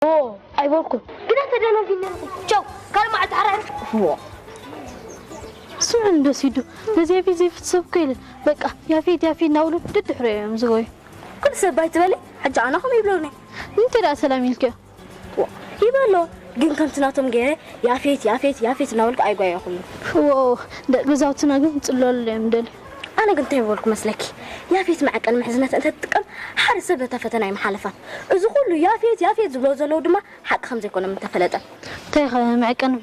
ኦ፣ ኣይበልኩን። ግና ተደናጊነ ኣለኹ። ቻው፣ ካልእ መዓልቲ ሓራይ። ዎ። ስምዑ እንዶ ሲዱ፣ ነዚ ያፌት ዘይፍትሰብ እኮ የለን። በቃ፣ ያፌት፣ ያፌት እናበሉ ደድሕሪኡ እዮም ዝጎዩ። ኩሉ ሰብ ባይ ትበሊ፣ ሕጂ ኣነ ከምኡ ይብለኒ። እንታይ ደኣ ሰላም ኢልክዮ? ዋ፣ ይበሎ፣ ግን ከምቲ ናቶም ገይረ ያፌት፣ ያፌት፣ ያፌት እናበልኩ ኣይጓየኹን። ዎ፣ ደቂ ገዛውትና ግን ክጽለሉ እዮም ደልዩ። ኣነ ግን እንታይ በልኩ መስለኪ? ያፌት መዐቀኒ ምሕዝነት እንተትጥቀም፣ ሓደ ሰብ ነታ ፈተና ኣይምሓለፋን። እዚ ኩሉ ያፌት፣ ያፌት ዝብሎ ዘለዉ ድማ ሓቂ ከም ዘይኮነ ምተፈለጠ። እንታይ ኸ መዐቀኒ?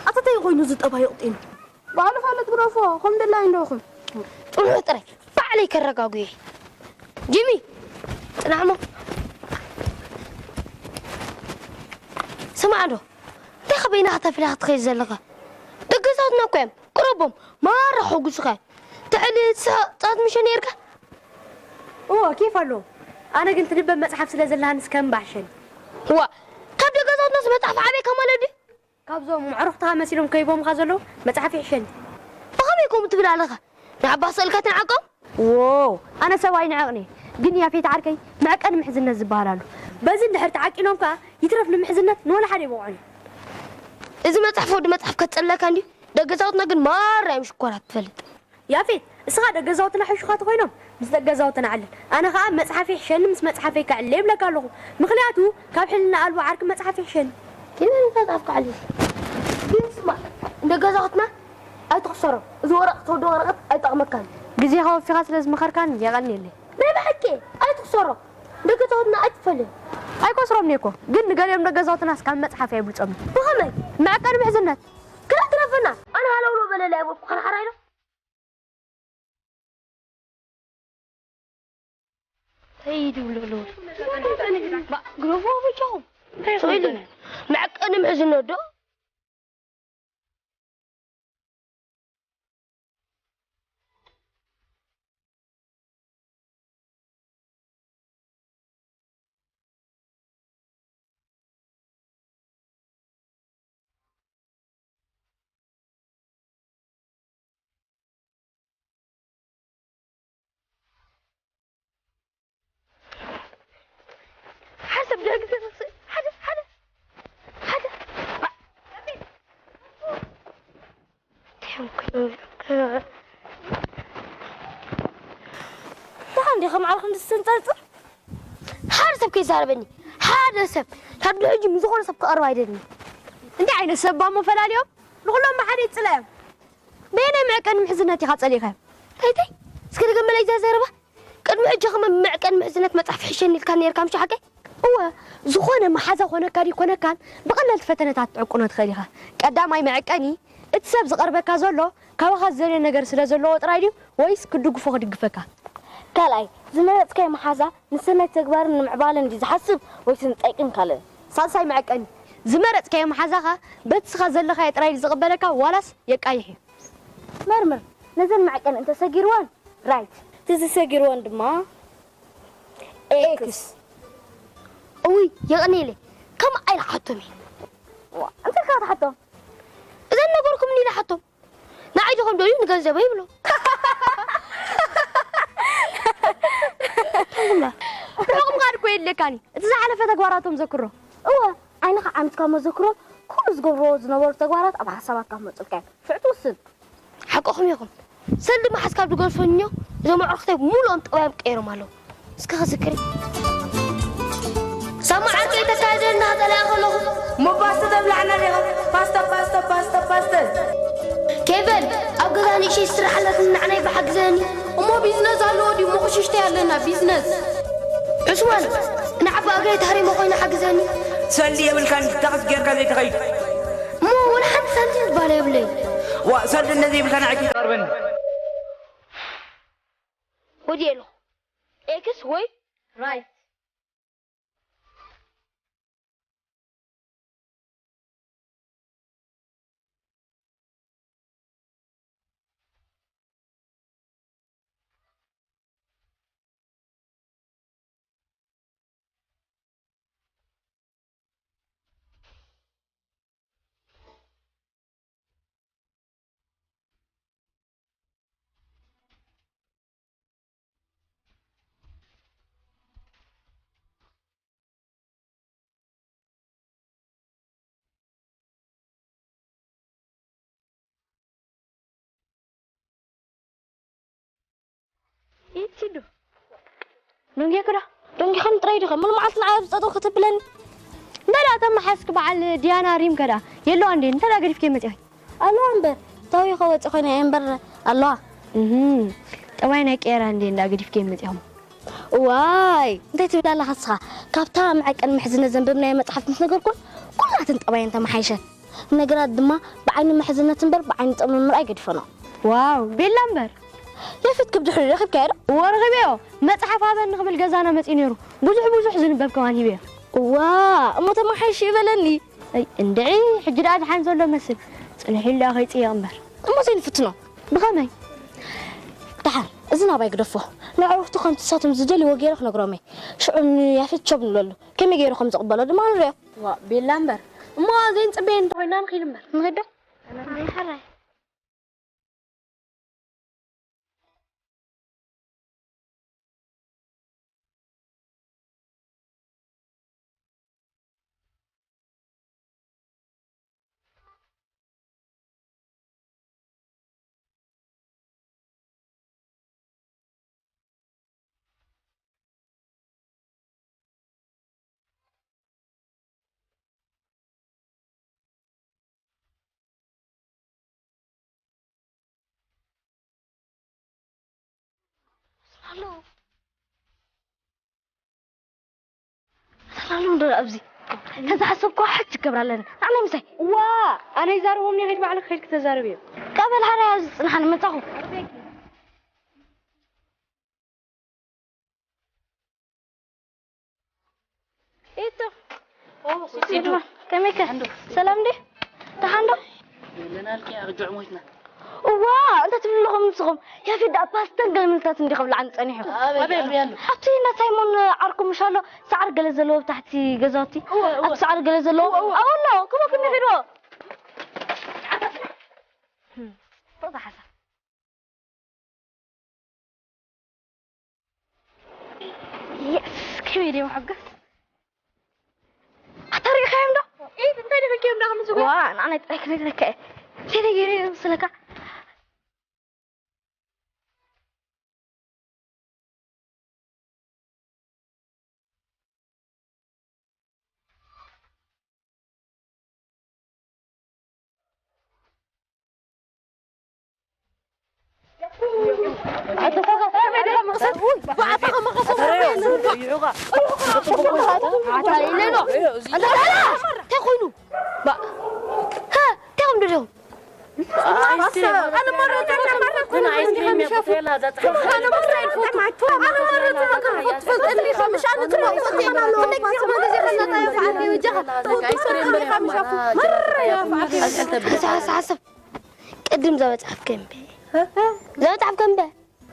ኣታ እንታይ ኮይኑ እዚ ጠባይ ይቕጢኑ? ባዕሉ ፋለጥ ግረፎ፣ ከም ድላዩ እንዶ ይኹን። ጽንሑ ጥራይ፣ ባዕለይ ከረጋጉየ። ጂሚ፣ ጽናሕ እሞ። ስማዕ ዶ፣ እንታይ ከ በይንኻ ተፊልኻ ትኸይድ ዘለኻ? ደገ ገዛውትና እኮ እዮም፣ ቅረቦም፣ ማራ ከሕጉሱኻ እዮም። ትዕሊ ትሳ-፣ ጻት ምሸ ነይርካ? እዎ፣ ኬፍ ኣለዎ። ኣነ ግን ትንበብ መጽሓፍ ስለ ዘለሃንስ ከም ባሕሸን። እዋ፣ ካብ ደገ ገዛውትናስ መጽሓፍ ዓበይካ ማለት ድዩ? ካብዞም ኣዕሩኽትኻ መሲሎም ከይቦምኻ ዘለዉ መጽሓፍ ይሕሸኒ። ብኸመይ ከምኡ ትብል ኣለኻ? ንዓባ ስእልካ ትንዓቆም? ዎ፣ ኣነ ሰብ ኣይንዕቕን እየ። ግን ያፌት ዓርከይ መዕቀኒ ምሕዝነት ዝበሃል ኣሎ። በዚ እንድሕር ተዓቂኖም ከኣ ይትረፍ ንምሕዝነት ንወላ ሓደ ይበቕዖን እዩ። እዚ መጽሓፍ ወዲ መጽሓፍ ከትጸለካ እንድዩ። ደገ ገዛውትና ግን ማራ እዮም ሽኮራት ትፈልጥ። ያፌት፣ እስኻ ደገ ገዛውትና ሕሹኻት ኮይኖም ምስ ደገ ገዛውትና ዓልል። ኣነ ኸኣ መጽሓፍ ይሕሸኒ ምስ መጽሓፈይ ከዕልል እብለካ ኣለኹ። ምኽንያቱ ካብ ሕልና ኣልቦ ዓርኪ መጽሓፍ ይሕሸኒ። ግን እንታይ ጻፍካ ዓልል? ግን ስማዕ፣ ንደገ ገዛውትና ኣይትኽሰሮም። እዚ ወረቐት ወዲ ወረቐት ኣይጠቕመካን። ግዜኻ ወፊኻ ስለ ዝመኸርካኒ የቐንየለይ። ናይ ብሓቂ ኣይትኽሰሮም። ደገ ገዛውትና ኣይትፈልዮም። ኣይከስሮምን እየ እኮ፣ ግን ንገሊኦም ደገ ገዛውትናስ ካብ መጽሓፍ የብልጾምን። ብኸመይ? መዐቀኒ ምሕዝነት። ግራ ትረፈና። ኣነ ሃለውለው በለለይ ኣይበልኩ፣ ሓራሓራይ ዶ? እንታይ ይድብሉ ኣለዉ? ባ-፣ ግረፎ በጃኹም። እንታይ ይኽእል? መዐቀኒ ምሕዝነት ዶ? ሓሰብ ደርጊ ተነስእ። ሓደ፣ ሓደ፣ ሓደ። ደሓን ዲኻ መዓር ክንዲ ዝሰንጸርጽር? ሓደ ሰብ ከይዛረበኒ፣ ሓደ ሰብ። ካብ ድሕጂ ምስ ዝኾነ ሰብ ክቐርብ ኣይደልን። እንታይ ዓይነት ሰብ እሞ ፈላልዮም ንኹሎም ብሓደ ይጽለዮም። በየናይ መዕቀኒ ምሕዝነት ኢኻ ጸሊእኻዮም? ኣይተይ፣ እስኪ ደገመለይ እዛ ዘረባ። ቅድሚ ሕጂ ከም መዕቀኒ ምሕዝነት መጽሓፍ ይሕሸኒ ኢልካ ነይርካ፣ ምሽ ሓቀይ? እወ፣ ዝኾነ መሓዛ ኮነካ ድዩ ኮነካን ብቐለልቲ ፈተነታት ትዕቅኖ ትኽእል ኢኻ። ቀዳማይ መዕቀኒ፣ እቲ ሰብ ዝቐርበካ ዘሎ ካባኻ ዝደልዮ ነገር ስለ ዘለዎ ጥራይ ድዩ ወይስ ክድግፎ ክድግፈካ? ካልኣይ፣ ዝመረጽካዮ መሓዛ ንሰናይ ተግባርን ንምዕባለን ድዩ ዝሓስብ ወይስ ንጸይቅን ካልእን? ሳልሳይ መዐቀኒ፣ ዝመረጽካዮ መሓዛኻ በቲ ስኻ ዘለኻዮ ጥራይ ድዩ ዝቕበለካ ዋላስ የቃይሕ እዩ? መርምር፣ ነዘን መዐቀኒ እንተሰጊርወን ራይት፣ እንተዘይሰጊርወን ድማ ኤክስ። እውይ የቐንየለይ፣ ከምኣ ኢለ ክሓቶም እየ። ዋ፣ እንታይ ኢልካ ትሓቶም? እዘን ነገርኩም ኢለ ክሓቶም። ንዓይ ዲኹም ደልዩ ንገንዘበይ ይብሎ። ርሑቕ ምኻድ እኮ የድልየካን እዩ። እቲ ዝሓለፈ ተግባራቶም ዘክሮ። እወ፣ ዓይንኻ ዓሚትካ መዘክሮን ኩሉ ዝገብርዎ ዝነበሩ ተግባራት ኣብ ሓሳባትካ ክመጹልካ እዮም። ሽዑ ትውስን። ሓቅኹም ኢኹም። ሰልዲ መሓዝ ካብ ድገዝፎ እኒኦ እዞም ኣዕሩኽተይ ብምሉኦም ጠባዮም ቀይሮም ኣለዉ። እስከ ክዝክር። ሳብ መዓስ ከይተካየደልና ጸላኢ ከለኹ? እሞ ፓስተ ተብላዕና ዲኻ? ፓስተ፣ ፓስተ፣ ፓስተ፣ ፓስተ። ኬቨን፣ ኣብ ገዛ ንእሽተይ ስራሕ ኣላትኒ ንዓናይ ብሓግዘኒ። እሞ ቢዝነስ ኣለዎ ድዩ? እሞ ቁሽሽተይ ኣለና ቢዝነስ። ዑስማን፣ ንዓባ እግረይ ተሃሪመ ኮይነ ሓግዘኒ። ሰልዲ የብልካን፣ ታክሲ ጌርካ ዘይትኸይድ። እሞ ወላ ሓንቲ ሳንቲም ዝበሃል የብለይ። ዋ፣ ሰልዲ እንተዘይብልካ ንዓይ ከይትቐርበኒ። ወዲኤ ኣለኹ። ኤክስ ወይ ራይት። ኢቲ ዶ? ደንጊኻ ዶ? ደንጊኻኒ ጥራይ ዲኻ? ሙሉ መዓልቲ ንዓይ ኣብዚ ጠጠው ከተብለኒ? እንተ ደኣ ተመሓዝኪ በዓል ዲያና ሪም ከ ደኣ የለዋ እንዴ? እንተ ደኣ ገዲፍኪ መጺኺ? ኣለዋ እምበር። ታዊ ከወጽእ ኮይነ እየ እምበር ኣለዋ። እህ፣ ጠባይ ናይ ቀየራ እንዴ እንዳ ገዲፍኪ መጺኹም? እዋይ፣ እንታይ ትብል ኣለኻ ንስኻ? ካብታ መዐቀኒ ምሕዝነት ዘንበብናዮ መጽሓፍ ምስ ነገርኩን ኩላተን ጠባየን ተመሓይሸን። ነገራት ድማ ብዓይኒ ምሕዝነት እምበር ብዓይኒ ጥቕሚ ምርኣይ ገዲፈኖ። ዋው፣ ቤላ እምበር። ያፌት ክብድሕሪ ረኺብካዮ ዶ? እወ፣ ረኺበዮ። መጽሓፍ ሃበኒ ክብል ገዛና መጺኡ ነይሩ። ብዙሕ ብዙሕ ዝንበብ ከማን ሂበዮ። እዋ፣ እሞ ተመሓይሽ ይበለኒ። ኣይ፣ እንድዒ፣ ሕጂ ደኣ ደሓን ዘሎ መስል። ጽንሕ ኢሉ ደኣ ከይጽየቕ እምበር። እሞ ዘይንፍትኖ። ብኸመይ? ደሓር፣ እዚ ናባይ ግደፎ። ንኣዕሩኽቱ ከምቲ ንሳቶም ዝደልይዎ ገይረ ክነግሮም እየ። ሽዑ ንያፌት ቸብ ንብለሉ። ከመይ ገይሩ ከም ዝቕበሎ ድማ ንሪኦ። ዋእ፣ ቤላ እምበር። እሞ ዘይንጽበዮ እንተኾይንና ንኺድ እምበር። ንኺድ ዶ? ሕራይ። ኣሎ። ኣሎ እንዶ ኣብዚ። ተዝሓሰብኩ ሕጂ ክገብር ኣለኒ። ንዓናይ ምሳይ። ዋ፣ ኣነ ይዛረቦም እየ፣ ከይድ ባዕልኺ ከይድኪ ተዛረብዮ። ቀበል ሓራይ ኣብዚ ጽንሓኒ መጻኹ። ኢቱ። ኦ፣ ሲሲቱ። ከመይ ከ? ሰላም ዲ? ደሓን ዶ? ለናልኪ ኣርጅዕ ሞይትና። እዋ፣ እንታይ ትብሉ ኣለኹም ንስኹም? ያፌት ደኣ ፓስተን ገለ ምልታት እንዲ ከብልዓኒ ጸኒሑ። ኣበይ፣ ኣበይ ኣሎ? ኣበይ ኣሎ? ኣብቲ እንዳ ሳይሞን ዓርኩ ምሽ ኣሎ፣ ሳዕሪ ገለ ዘለዎ ብታሕቲ ገዛውቲ። እወ፣ እወ። ኣብቲ ሳዕሪ ገለ ዘለዎ። እወ፣ እወ። ኣብኡ ኣሎ፣ ክበኩም ይኺድዎ። ፎቶ ሓሳብ። የስ፣ ከመይ ድዮም ሓጎስ? ኣታ ርኢኻዮም ዶ? ኢድ፣ እንታይ ደበልክዮም ዶ ከምዚ? ዋ፣ ንዓናይ ጥራይ ክነግረካ እየ። እንታይ ነገር እዮም ስለካ? እንታይ ኮይኑ እንታይ ከም ደለኹም ቅድም ዘበፅሓፍ ከንበ ዘበፅሓፍ ከንበ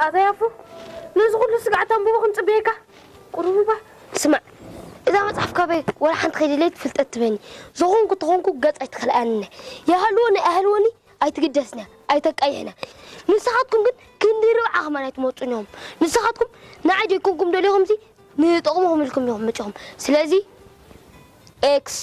ኣታ ያፉ ነዚ ኩሉ ስጋዕ ተንብቦ ክንፅበየካ ቁሩብ እባ ስማዕ እዛ መፅሓፍ ካበይ ወላ ሓንቲ ከይደለየት ፍልጠት ትበኒ ዝኾንኩ ተኾንኩ ገፅ ኣይትኸልኣንነ ይሃልዎ ናይ ኣህልወኒ ኣይትግደስና ኣይተቃይሕና ንስኻትኩም ግን ክንዲ ርብዓ ከማን ኣይትመፁን ኢኹም ንስኻትኩም ንዓይ ዘይኮንኩም ደሊኹምሲ ንጥቕምኹም ኢልኩም ኢኹም መፂኹም ስለዚ ኤክስ